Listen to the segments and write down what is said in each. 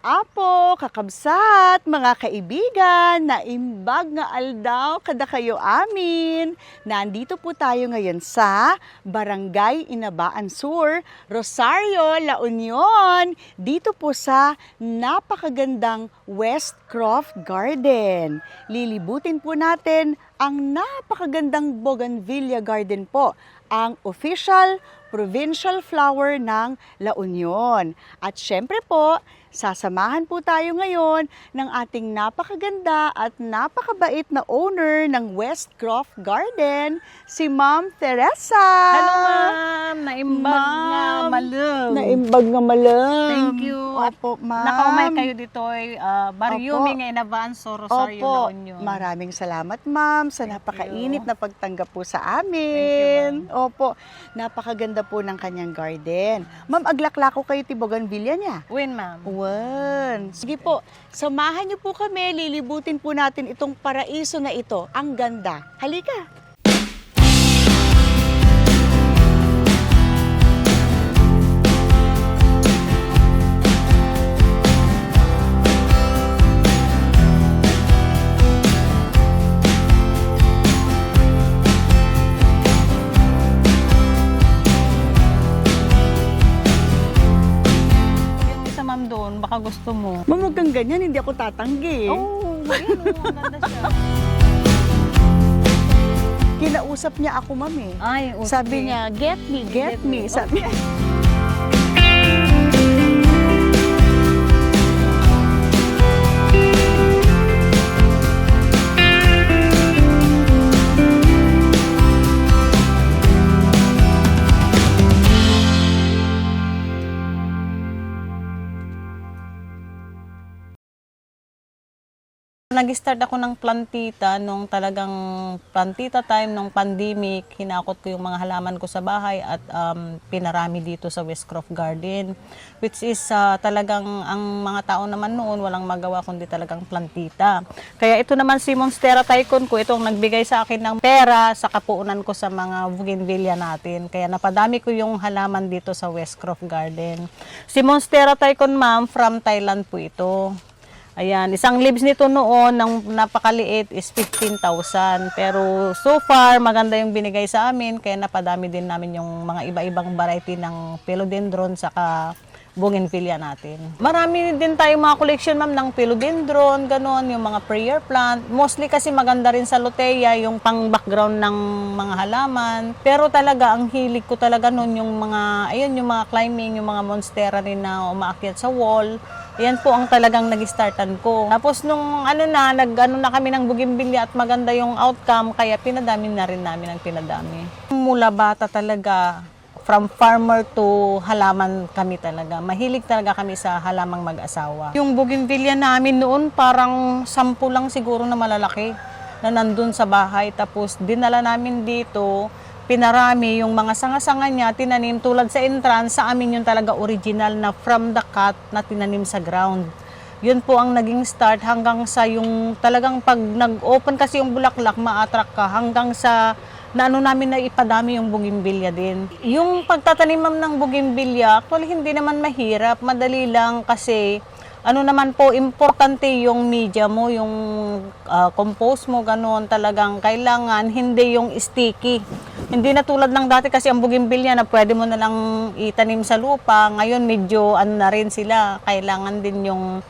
Apo, kakabsat, mga kaibigan, naimbag nga aldaw kada kayo amin. Nandito po tayo ngayon sa Barangay Inabaan Sur, Rosario, La Union. Dito po sa napakagandang West Croft Garden. Lilibutin po natin ang napakagandang Bougainvillea Garden po, ang official provincial flower ng La Union. At syempre po, sasamahan po tayo ngayon ng ating napakaganda at napakabait na owner ng West Croft Garden, si Ma'am Teresa. Hello ma'am, naimbag nga malam. Naimbag nga malam. Thank you. Opo, ma'am. Nakaumay kayo dito ay Bariyumi Opo. nga Inabaan Sur, Rosario, La Union. Maraming salamat ma'am sa napakainit na pagtanggap po sa Thank amin. Opo, napakaganda po ng kanyang garden. Ma'am, aglaklako kayo ti Bougainvillea niya. Win ma'am. Sige po, samahan niyo po kami, lilibutin po natin itong paraiso na ito. Ang ganda. Halika! Yung isa ma'am doon, baka gusto mo. Ma'am, huwag kang ganyan, hindi ako tatanggi. Oh, ayun oh, ang ganda siya. Kinausap niya ako, ma'am eh. Ay, okay. Sabi niya, get me. Sabi Nag-start ako ng plantita nung talagang plantita time nung pandemic. Hinakot ko yung mga halaman ko sa bahay at pinarami dito sa West Croft Garden. Which is talagang ang mga tao naman noon walang magawa kundi talagang plantita. Kaya ito naman si Monstera Tycoon ko, itong nagbigay sa akin ng pera sa kapuunan ko sa mga bougainvillea natin. Kaya napadami ko yung halaman dito sa West Croft Garden. Si Monstera Tycoon ma'am, from Thailand po ito. Ayan, isang leaves nito noon ng napakaliit is 15,000. Pero so far, maganda yung binigay sa amin. Kaya napadami din namin yung mga iba-ibang variety ng philodendron saka bougainvillea natin. Marami din tayong mga collection ma'am ng philodendron, ganon, yung mga prayer plant. Mostly kasi maganda rin sa luteia yung pang background ng mga halaman. Pero talaga, ang hilig ko talaga noon yung mga, ayun, yung mga climbing, yung mga monstera rin na umaakyat sa wall. Yan po ang talagang nag-startan ko. Tapos nung nag-ano na kami ng bougainvillea at maganda yung outcome, kaya pinadami na rin namin ang pinadami. Mula bata talaga, from farmer to halaman kami talaga. Mahilig talaga kami sa halamang mag-asawa. Yung bougainvillea namin noon parang 10 lang siguro na malalaki na nandun sa bahay. Tapos dinala namin dito, pinarami yung mga sanga-sanga niya, tinanim tulad sa entrance, sa amin yung talaga original na from the cut na tinanim sa ground. Yun po ang naging start hanggang sa yung talagang pag nag-open kasi yung bulaklak, ma-attract ka hanggang sa namin na ipadami yung bougainvillea din. Yung pagtatanim ng bougainvillea, actually hindi naman mahirap, madali lang kasi naman po, importante yung media mo, yung compost mo, gano'n. Talagang kailangan, hindi yung sticky. Hindi na tulad ng dati kasi ang bougainvillea na pwede mo na lang itanim sa lupa. Ngayon, medyo na rin sila. Kailangan din yung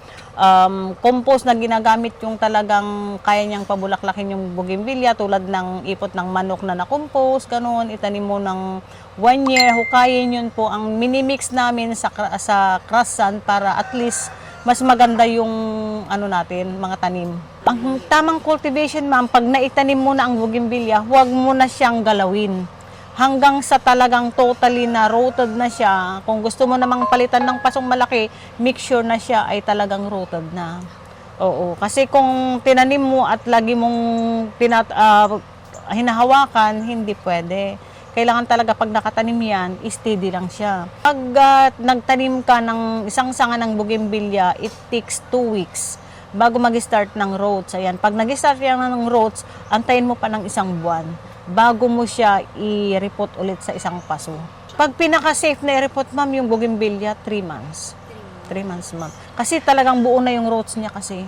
compost na ginagamit yung talagang kaya niyang pabulaklakin yung bougainvillea tulad ng ipot ng manok na na-compost, gano'n. Itanim mo ng 1 year, hukayin yun po. Ang minimix namin sa crushed sand para at least mas maganda yung natin, mga tanim. Ang tamang cultivation ma'am, pag naitanim mo na ang bougainvillea, huwag mo na siyang galawin. Hanggang sa talagang totally na rooted na siya. Kung gusto mo namang palitan ng pasong malaki, make sure na siya ay talagang rooted na. Oo, kasi kung tinanim mo at lagi mong hinahawakan, hindi pwede. Kailangan talaga pag nakatanim yan, steady lang siya. Pag nagtanim ka ng isang sanga ng bougainvillea, it takes 2 weeks bago mag-start ng roots. Ayan, pag nag-start yan ng roots, antayin mo pa ng 1 buwan bago mo siya i-repot ulit sa isang paso. Pag pinaka-safe na i-repot, ma'am, yung bougainvillea, 3 months. 3 months, ma'am. Kasi talagang buo na yung roots niya kasi.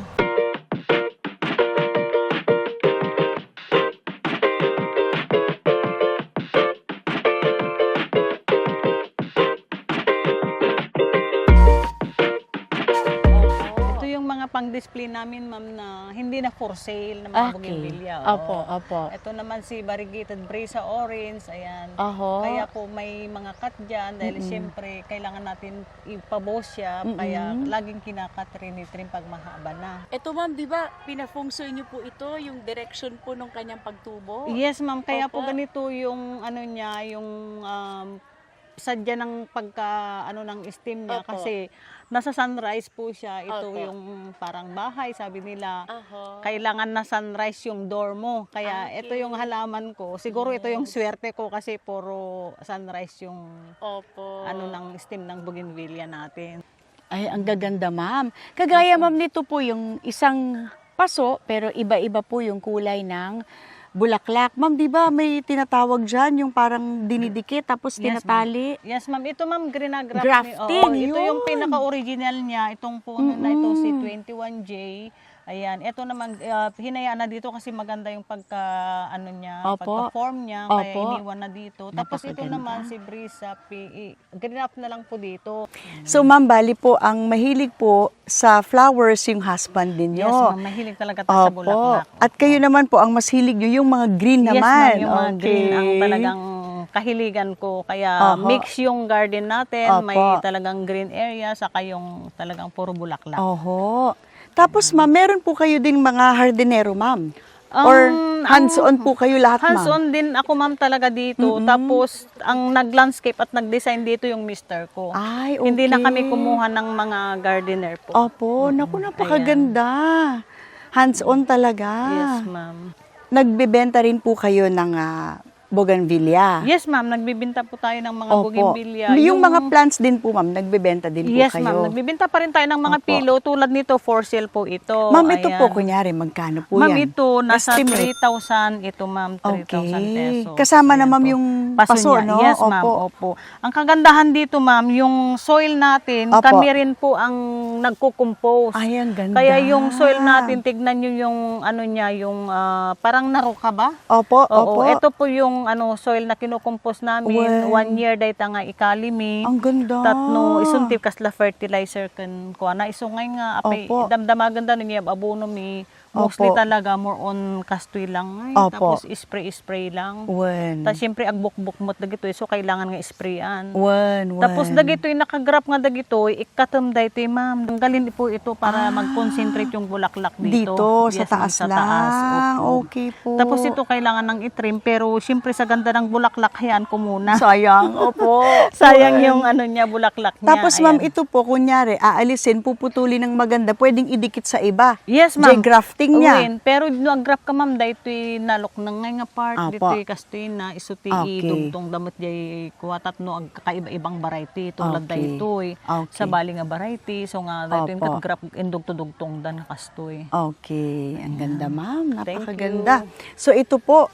Ito yung mga pang-display namin, ma'am, na hindi na for sale na mga bougainvillea. Opo, opo. Ito naman si variegated brisa orange, ayan. Oho. Kaya po may mga cut dyan dahil siyempre kailangan natin ipabos siya, kaya laging kinakat trim pag mahaba na. Ito ma'am, di ba, pinafungsoy niyo po ito, yung direction po ng kanyang pagtubo? Yes, ma'am, kaya po Opo. ganito yung ano niya, yung sadya ng pagka ano ng steam niya Opo. kasi nasa sunrise po siya. Ito Opo. yung parang bahay, sabi nila. Aha. Kailangan na sunrise yung door mo. Kaya ito yung halaman ko. Siguro ito yung swerte ko kasi puro sunrise yung Opo. ano ng stem ng bougainvillea natin. Ay, ang gaganda, ma'am. Kagaya, ma'am, nito po yung isang paso, pero iba-iba po yung kulay ng bulaklak. Ma'am, di ba may tinatawag dyan, yung parang dinidikit, tapos Yes, tinatali? Yes, ma'am. Ito, ma'am, grafting. Grafting, Ito yung yun. pinaka-original niya. Itong puno na ito, si 21J. Ayan. Ito naman, hinayaan na dito kasi maganda yung pagka, ano niya, Opo. pagka-form niya. Kaya Opo. iniwan na dito. Tapos ito Napakaganda. naman, si Brisa PE. Green na lang po dito. So, ma'am, bali po, ang mahilig po sa flowers yung husband ninyo. Yes, ma'am. Mahilig talaga tayo sa Opo. bulaklak. At kayo naman po, ang mas hilig nyo yung mga green Yes, naman. ma'am. Yung mga Okay. green ang talagang kahiligan ko. Kaya Oho. mix yung garden natin. Opo. May talagang green area, saka yung talagang puro bulaklak. Oho. Tapos, ma'am, meron po kayo ding mga hardinero, ma'am? Or hands-on po kayo lahat, ma'am? Hands-on din ako, ma'am, talaga dito. Tapos, ang nag-landscape at nag-design dito yung mister ko. Ay, okay. Hindi na kami kumuha ng mga gardener po. Opo, naku, napakaganda. Hands-on talaga. Yes, ma'am. Nagbebenta rin po kayo ng bougainvillea. Yes, ma'am. Nagbibinta po tayo ng mga Opo. bougainvillea. Yung mga plants din po, ma'am, nagbebenta din po Yes, kayo. ma'am. Nagbibinta pa rin tayo ng mga Opo. pillow. Tulad nito, for sale po ito. Ma'am, ito Ayan. po, kunyari, magkano po Ma'am, yan? ito, nasa Estimate. 3,000. Ito, ma'am, 3,000 pesos. Kasama na, Ayan ma'am, po. yung paso, niya. no? Yes, ma'am. Opo. Opo. Ang kagandahan dito, ma'am, yung soil natin, Opo. kami rin po ang nagko-compose. Ay, ang ganda. Kaya yung soil natin, tignan nyo yung ano niya, yung parang naruka ba? Opo, Oo, opo. ito po yung ano soil na kinukompose namin. Wow. 1 year dayta nga ikalimi. Ang ganda. Tatno, isunti kasla fertilizer kan kuha na isungay nga apay Opo. damdamagan da niya abono mi mostly Opo. talaga more on kastoy lang ay Opo. tapos spray lang. Wan. Tapos syempre agbuk-buk mo dagito so kailangan nga sprayan. Wan. Tapos dagito nakagrap nga dagito ikatam dayto ma'am. Tanggalin po ito para mag-concentrate yung bulaklak dito. Dito, sa Yes, taas sa lang. taas. Opo. Okay po. Tapos ito kailangan ng itrim pero syempre sa ganda ng bulaklak hayaan ko muna. Sayang, opo. Sayang yung ano niya bulaklak niya. Tapos, ma'am, Ayan. ito po, kunyari, aalisin, puputulin ng maganda, pwedeng idikit sa iba. Yes, ma'am. J-grafting niya. Uwin. Pero nag-graph ka, ma'am, dahil ito'y nalok ng ngay nga part. Apo. Dito'y kastoy na isuti Okay. idugtong damot jay kuwatat no, ang kakaiba-ibang variety. Tulad Okay. dahil Okay. sa bali nga variety. So nga, dahil Opo. nag-graph indugtudugtong dan kastoy. Okay. Ang ganda, ma'am. Thank Napakaganda. So, ito po,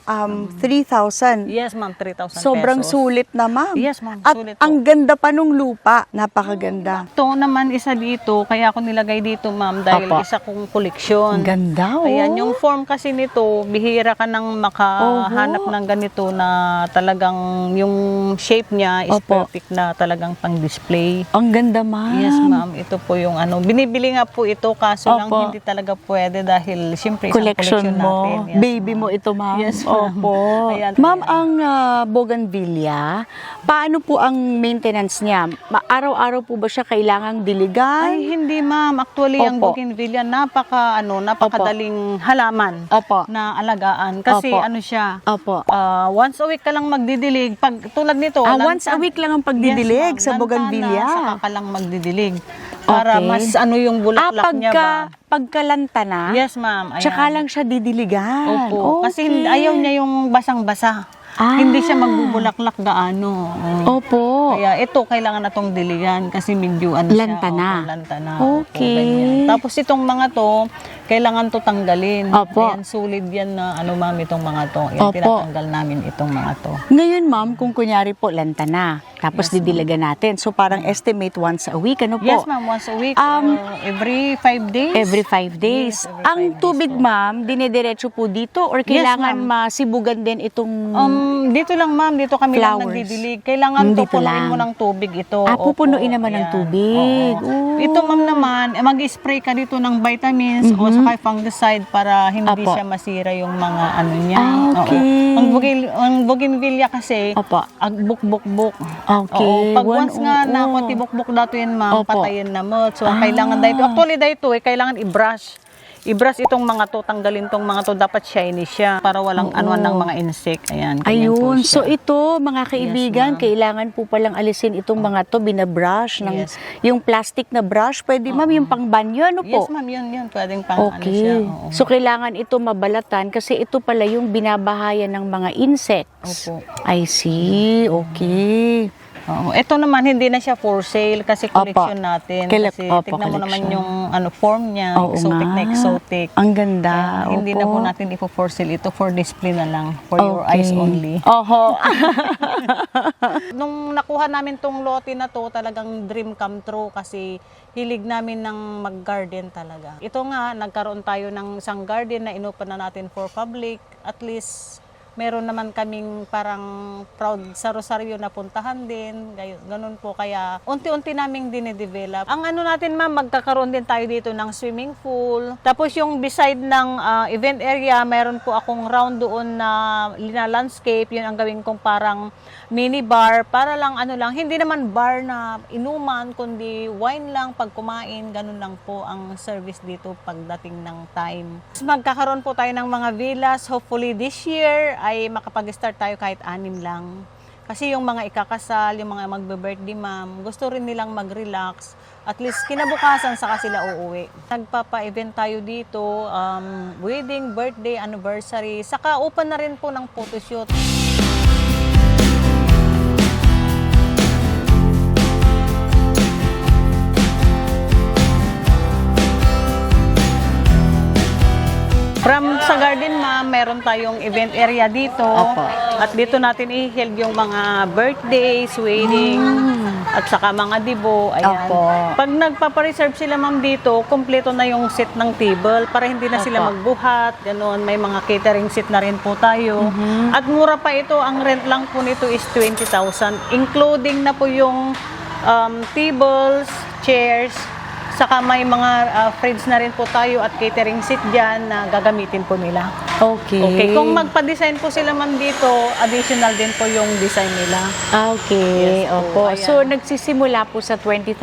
3,000. Yes, ma'am, 3,000 Sobrang pesos. sulit na, ma'am. Yes, ma'am, At sulit po. ang ganda pa nung lupa. Napakaganda. Ito naman isa dito, kaya ako nilagay dito, ma'am, dahil Opo. isa kong koleksyon. Ang ganda, oh. Ayan, yung form kasi nito, bihira ka nang makahanap ng ganito na talagang yung shape niya is Opo. perfect na talagang pang-display. Ang ganda, ma'am. Yes, ma'am. Ito po yung ano. Binibili nga po ito, kaso lang Opo. hindi talaga pwede dahil siyempre isang Collection collection mo. natin. Yes, Baby ma'am. mo ito, ma'am. Yes, ma'am. Opo. Ayan. Ma'am, ang bougainvillea, paano po ang maintenance niya? Araw-araw po ba siya kailangang diligan? Ay, hindi, ma'am. Actually, ang Opo. bougainvillea, napakadaling halaman Opo. na alagaan. Kasi Opo. ano siya, Opo. once a week ka lang magdidilig. Pag tulad nito, Once a week lang ang pagdidilig Yes, sa ma'am. bougainvillea. Lantana, saka ka lang magdidilig. Para Okay. mas ano yung bulaklak niya ba. pagkalanta na, Yes, ma'am. Ayan. tsaka lang siya didiligan. Opo. Kasi Okay. ayaw niya yung basang-basa. Ah. Hindi siya magbubulaklak gaano. Opo. Kaya ito, kailangan na itong diligan kasi medyo ano siya. Lantana. Opo, lantana. Okay. Opo, ganyan. Tapos itong mga to, kailangan to tanggalin. Opo. Ayan, solid yan na ano ma'am itong mga to. Yan, Opo. tinatanggal namin itong mga to. Ngayon, ma'am, kung kunyari po lanta na, Tapos Yes, didilagan natin. So parang estimate once a week, ano po? Yes, ma'am. Once a week. Every 5 days. Every 5 days. Yes, every Ang 5 days tubig, po. ma'am, dinediretso po dito or kailangan ma'am. masibugan din itong... Dito lang, ma'am. Dito kami lang Flowers. nagdidilig. Kailangan to Dito punuin lang. mo ng tubig ito. pupunuin naman ng Ayan. tubig. Oo. Oo. Ito, ma'am, naman, mag-spray ka dito ng vitamins o saka fungicide para hindi Opo. siya masira yung mga ano niya. Okay. Oo. Ang bougainvillea kasi, Opo. buk-buk-buk. Okay. Oo. Pag once nga Oo. na tibok-buk dato yan, ma'am, Opo. patayin na mo. So, kailangan dito. Actually, dito kailangan i-brush. I-brush itong mga to, tanggalin tong mga to, dapat shiny siya para walang anuan ng mga insect. Ayan, ganyan po Ayun. siya. So ito, mga kaibigan, ma'am. kailangan po palang alisin itong mga to, binabrush ng Yes. yung plastic na brush. Pwede, ma'am, yung pang banyo, ano po? Yes, ma'am, yun. Pwedeng pang ano Okay. siya. Oo. So kailangan ito mabalatan kasi ito pala yung binabahayan ng mga insects. Opo. I see. Okay. Oo. Ito naman, hindi na siya for sale kasi collection natin. Kasi Opo, tignan mo naman collection. yung form niya, Oo exotic nga. na exotic. Ang ganda. Kaya hindi na Opo. po natin ipo-for sale. Ito for display na lang. For your eyes only. Oho. Nung nakuha namin tong lote na to, talagang dream come true kasi hilig namin ng mag-garden talaga. Ito nga, nagkaroon tayo ng isang garden na inopen na natin for public. At least, meron naman kaming parang proud sa Rosario na puntahan din. Ganun po, kaya unti-unti naming dinidevelop. Ang ano natin, ma'am, magkakaroon din tayo dito ng swimming pool. Tapos yung beside ng event area, meron po akong round doon na landscape. Yun ang gawin kong parang mini bar. Para lang ano lang, hindi naman bar na inuman, kundi wine lang pag kumain. Ganun lang po ang service dito pagdating ng time. Magkakaroon po tayo ng mga villas. Hopefully this year ay makapag-start tayo kahit 6 lang. Kasi yung mga ikakasal, yung mga magbe-birthday, ma'am, gusto rin nilang mag-relax. At least kinabukasan saka sila uuwi. Nagpapa-event tayo dito, wedding, birthday, anniversary. Saka open na rin po ng photoshoot. From sa garden, ma'am, meron tayong event area dito. Opo. At dito natin i-held yung mga birthdays, wedding, at saka mga dibo. Ayan. Opo. Pag nagpapareserve sila, ma'am, dito, kompleto na yung set ng table para hindi na sila Opo. magbuhat. Ganon. May mga catering set na rin po tayo. At mura pa ito. Ang rent lang po nito is 20,000. Including na po yung tables, chairs, saka may mga fridge na rin po tayo at catering set dyan na gagamitin po nila. Okay. Okay, kung magpa-design po sila, ma'am, dito, additional din po yung design nila. Okay. Yes po, Opo. ayan. So nagsisimula po sa 20,000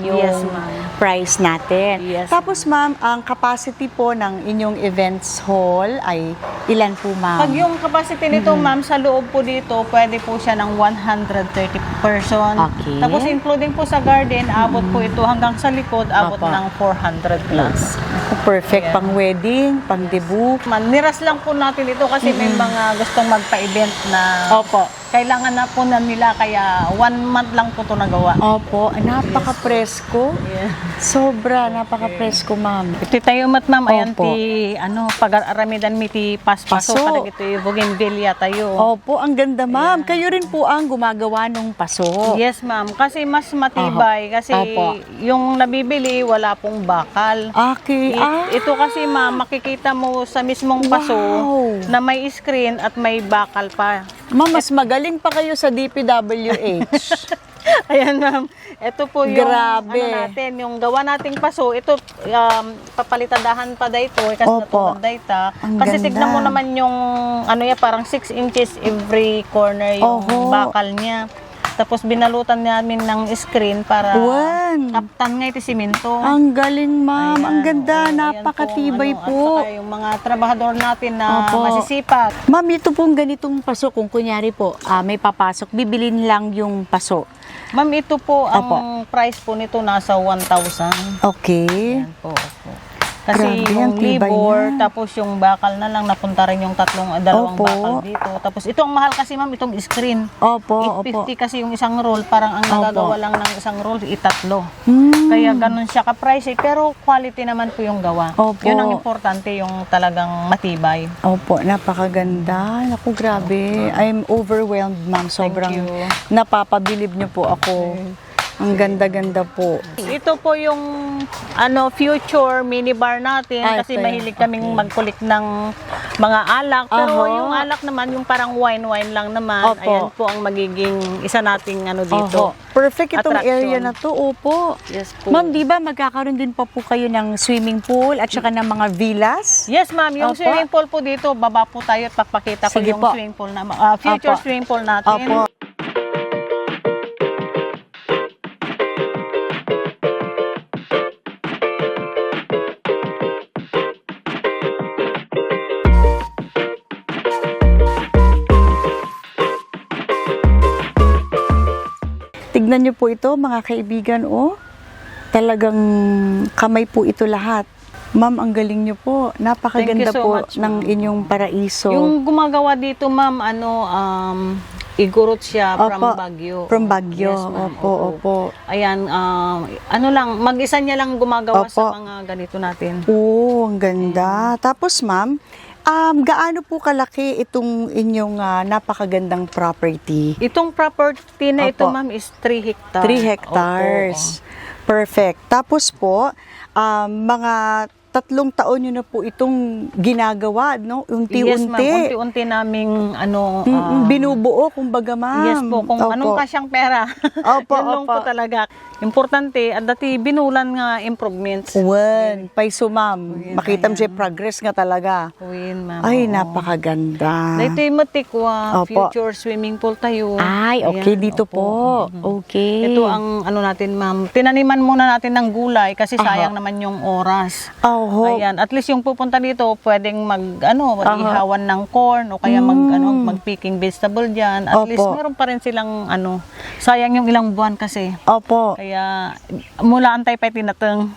yung Yes, ma'am. price natin. Yes, Tapos ma'am, ang capacity po ng inyong events hall ay ilan po, ma'am? Pag yung capacity nito, ma'am, sa loob po dito, pwede po siya ng 130 person. Okay. Tapos including po sa garden, abot po ito hanggang sa likod, abot Opo. ng 400 plus. Perfect Ayan. pang wedding, pang debut. Niras lang po natin ito kasi may mga gustong magpa-event na Opo. kailangan na po na nila, kaya 1 month lang po ito nagawa. Opo, napaka-presko. Yeah. Sobra, napaka-presko, ma'am. Iti tayo mat, ma'am, ayan Opo. ti, pag-aramidan mi ti paspaso, Paso. parang ito yung bougainvillea tayo. Opo, ang ganda, ma'am. Kayo rin po ang gumagawa ng paso. Yes, ma'am, kasi mas matibay, kasi Opo. yung nabibili, wala pong bakal. Okay. Ito kasi, ma'am, makikita mo sa mismong paso Wow. na may screen at may bakal pa. Ma'am, mas magaling pa kayo sa DPWH. Ayan, ma'am. Ito po yung Grabe. ano natin, yung gawa nating paso. Ito papalitadahan pa dito kasi Opo. natulad data. Ang Kasi ganda. tignan mo naman yung parang 6 inches every corner yung Oho. bakal niya. Tapos binalutan namin ng screen para Wan. kaptan nga ito simento. Ang galing, ma'am. Ayan, Ang ganda. oo, ayan Napakatibay At po. saka yung mga trabahador natin na Opo. masisipag. Ma'am, ito pong ganitong paso. Kung kunyari po, may papasok, bibilin lang yung paso. Ma'am, ito po ang price po nito nasa 1,000. Okay. Ayan po. Kasi Grabe, yung ang tibay liver, niya. tapos yung bakal na lang, napunta rin yung dalawang Opo. bakal dito. Tapos itong mahal kasi ma'am, itong screen. Opo, opo. 850 kasi yung isang roll, parang ang nagagawa lang ng isang roll, itatlo. Hmm. Kaya ganun siya ka-pricey, pero quality naman po yung gawa. Opo. Yun ang importante, yung talagang matibay. Opo, napakaganda. Naku, grabe. I'm overwhelmed, ma'am. Sobrang you. napapabilib niyo po ako. Ang ganda-ganda po. Ito po yung future minibar natin Ay, kasi okay. mahilig kaming mag-collect ng mga alak. Pero Oho. yung alak naman, yung parang wine lang naman. Opo. Ayan po ang magiging isa nating dito. Oho. Perfect itong Attraction. area na to. Opo. Yes po. Ma'am, di ba magkakaroon din pa po kayo ng swimming pool at saka ng mga villas? Yes, ma'am. Yung Opo. swimming pool po dito, baba po tayo at pakpakita ko Sige yung po. swimming pool na future Opo. swimming pool natin. Opo. Tignan niyo po ito, mga kaibigan, oh. Talagang kamay po ito lahat. Ma'am, ang galing niyo po. Napakaganda Thank you so po much, ng ma'am. inyong paraiso. Yung gumagawa dito, ma'am, igurot siya from Opo. Baguio. From Baguio. Yes, ma'am. Opo, opo. Ayan, mag-isa niya lang gumagawa Opo. sa mga ganito natin. Oo, ang ganda. Tapos, ma'am, gaano po kalaki itong inyong napakagandang property? Itong property na ito, Opo. ma'am, is 3 hectares. 3 hectares. Perfect. Tapos po, mga 3 taon nyo na po itong ginagawa, no? Yes, ma'am. Unti-unti. Unti-unti naming, Binubuo, kumbaga, ma'am. yes po, kung Opo. anong kasyang pera. Opo, Yun lang opo. po talaga. Importante, at dati binulan nga improvements. Uwan, paiso, ma'am. Uwan, Makita mo ayan. siya progress nga talaga. Uwin, ma'am. Ay, oo. napakaganda. Dito yung matikwa, Opo. future swimming pool tayo. Ay, okay, Ayan, dito opo. po. Okay. Ito ang natin, ma'am. Tinaniman muna natin ng gulay kasi Aha. sayang naman yung oras. Oho. Ayan, at least yung pupunta dito, pwedeng mag-ihawan ng corn o kaya mag-picking vegetable diyan. At Opo. least meron pa rin silang sayang yung ilang buwan kasi. Opo. Kaya mula antay pa tinateng.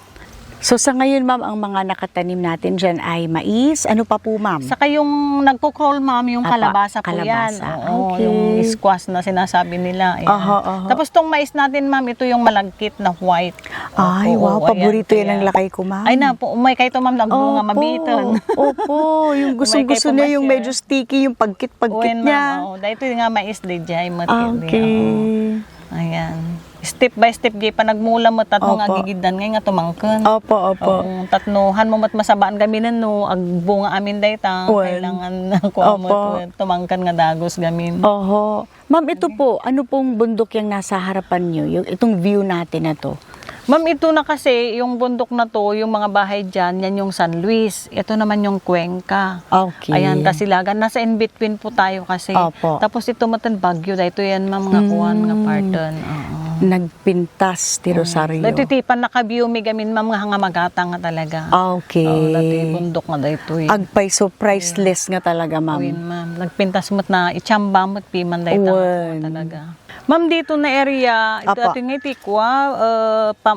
So sa ngayon, ma'am, ang mga nakatanim natin dyan ay mais. Ano pa po, ma'am? Saka yung nagko-crawl, ma'am, yung Apa, kalabasa po kalabasa. yan. Oo, Okay. yung squash na sinasabi nila. Ayan. Aha, aha. Tapos tong mais natin, ma'am, ito yung malagkit na white. Ay, Opo, wow, ayan, paborito yan kaya- ang lakay ko, ma'am. Ay na po, umay kayo to, ma'am, nagbunga mabiton. Opo, yung gustong-gusto Umay niya kay yung pumasya. medyo sticky, yung pagkit-pagkit Uwen, niya. ma'am, dahito nga mais di jay mo. Okay. Ayan. Step by step, di pa nagmula mo, tatlo nga Opo. gigidan, ngayon nga tumangkan. Opo, opo. Oo, tatnuhan mo mat masabaan gaminan no, ag bunga amin dayta, Uwen. kailangan na kuha mo Opo. tumangkan nga dagos gamin. Oho. Ma'am, ito po, ano pong bundok yung nasa harapan niyo? Yung itong view natin na to. Ma'am, ito na kasi, yung bundok na to, yung mga bahay dyan, yan yung San Luis. Ito naman yung Cuenca. Okay. Ayan, Kasilagan. Nasa in-between po tayo kasi. Opo. Tapos ito matan Baguio, dahito yan ma'am, mga kuwan, mga parton. Oo. Nagpintas ti Rosario. Dahito tipan naka-view, may gamin ma'am, nga magatang nga talaga. Okay. Oo, dati bundok nga dahito eh. Agpay, so priceless nga talaga, ma'am. Uwin, ma'am. Nagpintas mo't na ichamba mo't piman dahito Uwan. talaga. Ma'am, dito na area, ito Apa. ating itikwa,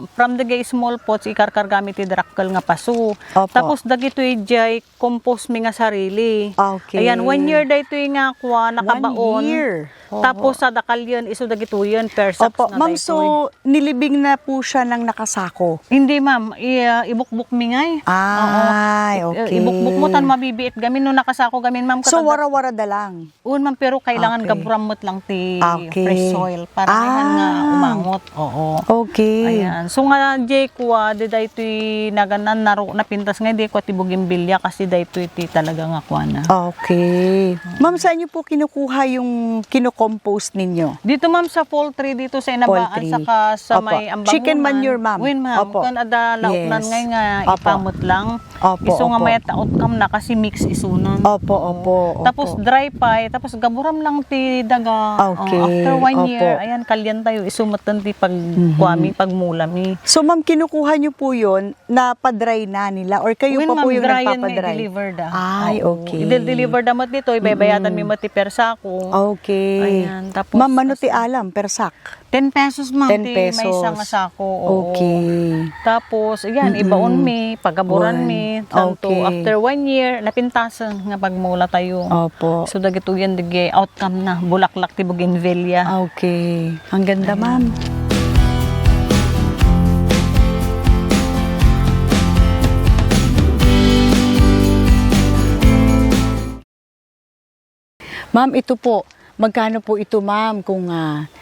from the gay small pots, ikarkar gamit idrakkel nga paso. Opo. Tapos dagito jay compost mi nga sarili. Okay. Ayan, 1 year dahito nga kwa, nakabaon. 1 year. Tapos sa dakal yun, iso dagito yun, per sacks Opo, na ma'am, daytoy. so nilibing na po siya ng nakasako. Hindi ma'am, ibukbuk mi ngay. Ay, okay. Ibukbuk mo tan mabibiit gamin no nakasako gamin ma'am. So, katanda- wara-wara da lang. Un ma'am, pero kailangan Okay. gaburamot lang ti Okay. fresh soil para ayan nga umangot. Oo. Okay. Ayan. So nga jay kuwa di daytoy naganan naro napintas nga di ko ti bugimbilya kasi daytoy ti talaga nga kuwa na. Okay. Ma'am, saan niyo po kinukuha yung kino-compost ninyo? Dito ma'am sa poultry dito sa Inabaan Poultry. saka sa Opo. may Ambangunan. Chicken manure, ma'am. Win ma'am. Opo. Kan ada lauknan Yes. ngay nga Opo. ipamot lang. Opo, Iso nga opo. may taot kam na kasi mix isunan. Opo, opo, opo. Tapos dry pie, tapos gaburam lang ti daga. Okay, After 1 opo. year, ayan kalyan tayo isumatan ti pagkuami, pagmulami. So, ma'am, kinukuha niyo po yun na pa-dry na nila or kayo pa po yung nagpapadry? i-deliver da. Ay, Oo. okay. I-deliver da mat dito, ibabayatan mi mati per sako. Okay. Ayan, tapos, Ma'am, ano ti alam, persak? 10 pesos, ma'am. 10 May pesos. isang sako. Oo. Okay. Tapos, ayan, ibaon mi, pagaburan mi. Santo, Okay. after 1 year, napintasan nga pagmula tayo. Opo. So, dagito yan, dige, outcome na, bulaklak ti bougainvillea. Okay. Ang ganda, ma'am. Ma'am, ito po. Magkano po ito, ma'am, kung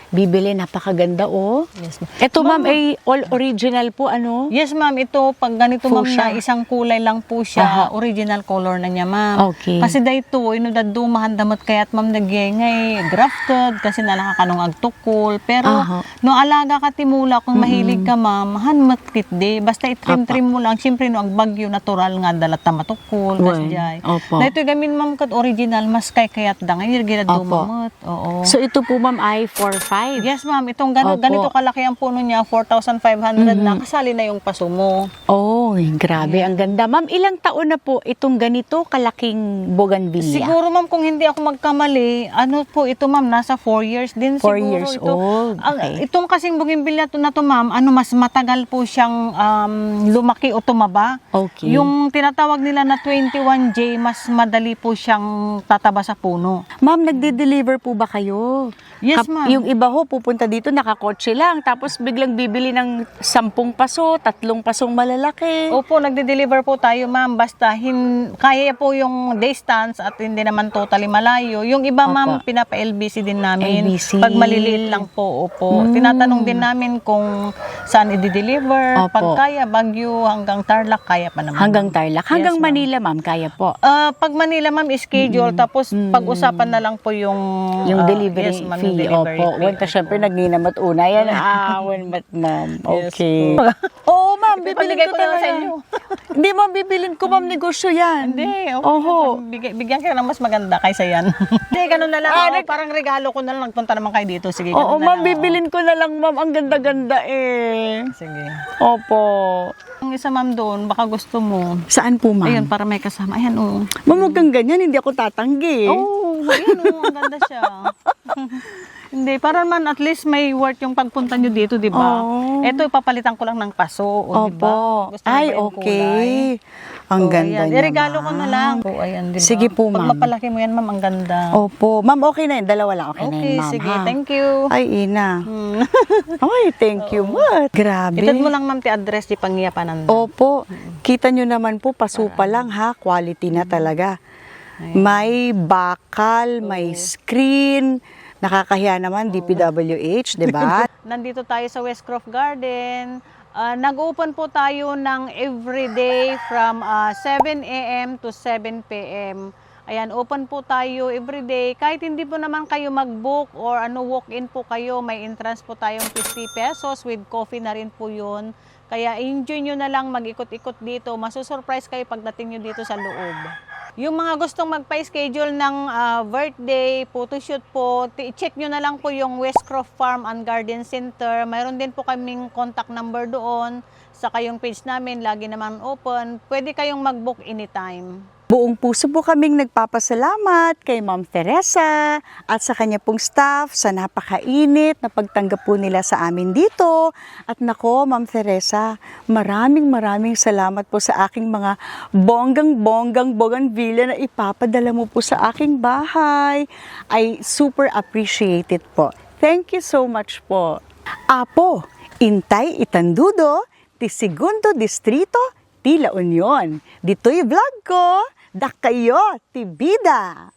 bibili? Napakaganda, oh. Yes, ma'am. Ito, ma'am, ay all original po, ano? Yes, ma'am. Ito, pag ganito, ma'am, Fuchsia. na isang kulay lang po siya, original color na niya, ma'am. Okay. Kasi dahito, inudado, mahandamot kaya't, ma'am, nagyengay, grafted, kasi nalakakanong agtukol. Pero, Aha. no alaga ka timula, kung mahilig ka, ma'am, hanmat kit de. Basta itrim-trim mo lang. Siyempre, no, ang bagyo, natural nga, dalat na matukol. Well, Kasjay. opo. Dahito, gamin, ma'am, kat original, mas kay kayat da ngayon, ginado, Opo. mamot. Oo. So, ito po, ma'am, ay 4-5. Yes, ma'am. Itong Opo. ganito kalaki ang puno niya, 4,500 na. Kasali na yung paso mo. Oh, grabe. Ang ganda. Ma'am, ilang taon na po itong ganito kalaking bougainvillea? Siguro, ma'am, kung hindi ako magkamali, ano po ito, ma'am, nasa 4 years din 4 siguro years ito. old. Ang, Okay. itong kasing bougainvillea na to, ma'am, ano, mas matagal po siyang lumaki o tumaba. Okay. Yung tinatawag nila na 21J, mas madali po siyang tataba sa puno. Ma'am, nagde-deliver po ba kayo? Yes, ma'am. Yung iba ho, pupunta dito, nakakotse lang. Tapos biglang bibili ng 10 paso, 3 pasong malalaki. Opo, nagde-deliver po tayo, ma'am. Basta kaya po yung distance at hindi naman totally malayo. Yung iba, ma'am, Opo. pinapa-LBC din namin. LBC. Pag maliliit lang po, opo. Tinatanong din namin kung saan i-deliver. Opo. Pag kaya, Baguio hanggang Tarlac, kaya pa naman. Hanggang Tarlac. Hanggang Yes, ma'am. Manila, ma'am, kaya po. Pag Manila, ma'am, schedule. Tapos, pag-usapan na lang po yung Delivery yes, ma'am, fee. yung delivery Opo. fee. Wanta, syempre, nagninamot una. Yan, mat, ma'am. Yes Okay. Oo, ma'am, bibilin Ipamigay ko ko na lang talaga. sa inyo. Hindi, ma'am, bibilin ko, ma'am, negosyo yan. Hindi, okay. Oho. Bigyan ka ng mas maganda kaysa yan. Hindi, ganun na lang. Parang regalo ko na lang. Nagpunta naman kayo dito. Sige, ganun Oo, na ma'am, lang. bibilin ko na lang, ma'am. Ang ganda-ganda eh. Sige. Opo. Ang isa, ma'am, doon, baka gusto mo. Saan po, ma'am? Ayun, para may kasama. Ayan, oh. Ma'am, huwag kang ganyan. Hindi ako tatanggi. Oh, ayun, oh. Ang ganda siya. Hindi, para man at least may worth yung pagpunta nyo dito, di ba? Oo. Ito, ipapalitan ko lang ng paso, o, di ba? Opo. Gusto mo Ay, ba yung okay. kulay? Ang Oh, ganda ayan. niya, Iregalo ko na ma'am. lang. Oh, ayan, di ba? Sige po, ma'am. Pag mapalaki mo yan, ma'am, ang ganda. Opo. Ma'am, okay na yun. Dalawa lang. Okay, na Okay, yun, ma'am. sige. ha? Thank you. Ay, Ina. Ay, thank you. What? Grabe. Itad mo lang, ma'am, ti address di pangyapanan. Opo. Kita nyo naman po, pasupa lang ha. Quality na talaga. May bakal, may screen. Nakakahiya naman, DPWH, di ba? Nandito tayo sa Westcroft Garden. Nag-open po tayo ng everyday from 7 a.m. to 7 p.m. Ayan, open po tayo everyday. Kahit hindi po naman kayo mag-book or walk-in po kayo, may entrance po tayong 50 pesos with coffee na rin po yun. Kaya enjoy nyo na lang mag-ikot-ikot dito. Masusurprise kayo pagdating nyo dito sa loob. Yung mga gustong magpa-schedule ng birthday, photoshoot po, check nyo na lang po yung Westcroft Farm and Garden Center. Mayroon din po kaming contact number doon. Saka yung page namin, lagi naman open. Pwede kayong mag-book anytime. Buong puso po kaming nagpapasalamat kay Ma'am Teresa at sa kanya pong staff sa napakainit na pagtanggap po nila sa amin dito. At nako, Ma'am Teresa, maraming salamat po sa aking mga bonggang bougainvillea na ipapadala mo po sa aking bahay. I super appreciate it po. Thank you so much po. Apo, Intay Itandudo, ti Segundo Distrito, ti La Union. Dito'y vlog ko. Dak kayo, ti bida!